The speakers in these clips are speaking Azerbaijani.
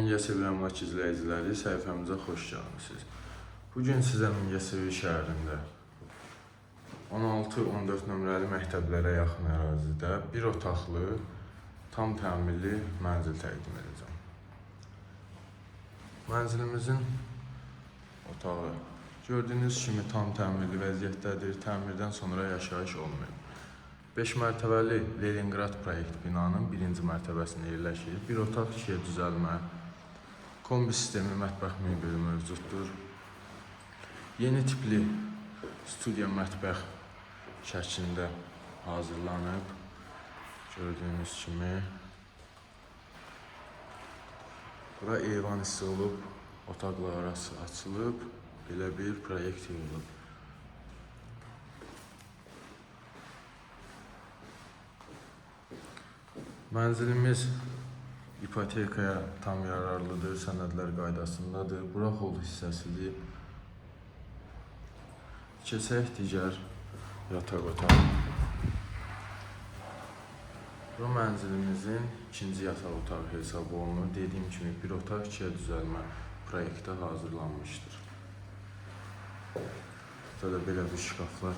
Mingəçevir Əmlak izləyiciləri, səhifəmizə xoş gəlmisiniz. Bugün sizə Mingəçevir şəhərində 16-14 nömrəli məktəblərə yaxın ərazidə bir otaqlı, tam təmirli mənzil təqdim edəcəm. Mənzilimizin otağı gördüyünüz kimi tam təmirli vəziyyətdədir. Təmirdən sonra yaşayış olmayıb. 5 mərtəbəli Leningrad proyekt binanın birinci mərtəbəsində yerləşir. Bir otaq, ikiyə düzəlmə, kombi sistemi, mətbəx mebeli mövcuddur. Yeni tipli studiya mətbəx şəklində hazırlanıb. Gördüyünüz kimi. Bura eyvan hissi olub, otaqlar arası açılıb, belə bir proyekt yığılıb. Mənzilimiz ipotekaya tam yararlıdır, sənədlər qaydasındadır. Bura hol hissəsidir. Keçək digər yataq otağı. Bu mənzilimizin ikinci yataq otağı hesab olunur. Dediyim kimi bir otaq ikiyə düzəlmə proyektə hazırlanmışdır. Burada da belə bir şkaflar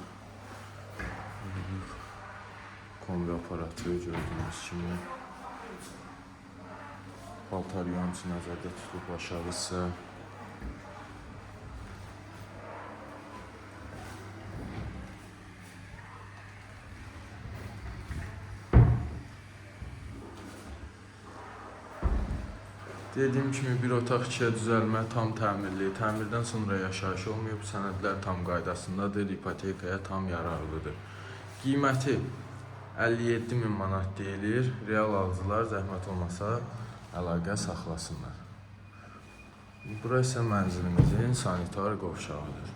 kombi aparatı gördüyünüz kimi. Paltar yuyan üçün nəzərdə tutulub aşağı hissə. Dediyim kimi bir otaq ikiyə düzəlmə, tam təmirli, təmirdən sonra yaşayış olmayıb, sənədlər tam qaydasındadır, ipotekaya tam yararlıdır. Qiyməti 57 min manat deyilir. Real alıcılar zəhmət olmasa əlaqə saxlasınlar. Bura isə mənzilimizin sanitar qovşağıdır.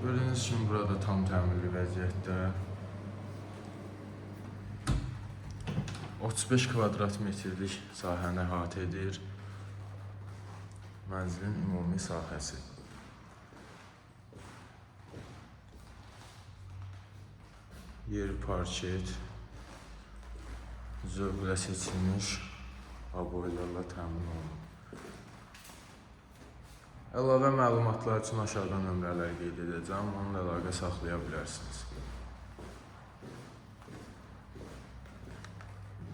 Gördüyünüz kimi burada tam təmirli vəziyyətdə. 35 kvadrat metrlik sahəni əhatə edir. Mənzilin ümumi sahəsi. Yer parket, zövqlə seçilmiş aboylarla təmin olunub. Əlavə məlumatlar üçün aşağıda nömrələr qeyd edəcəm, onunla əlaqə saxlaya bilərsiniz.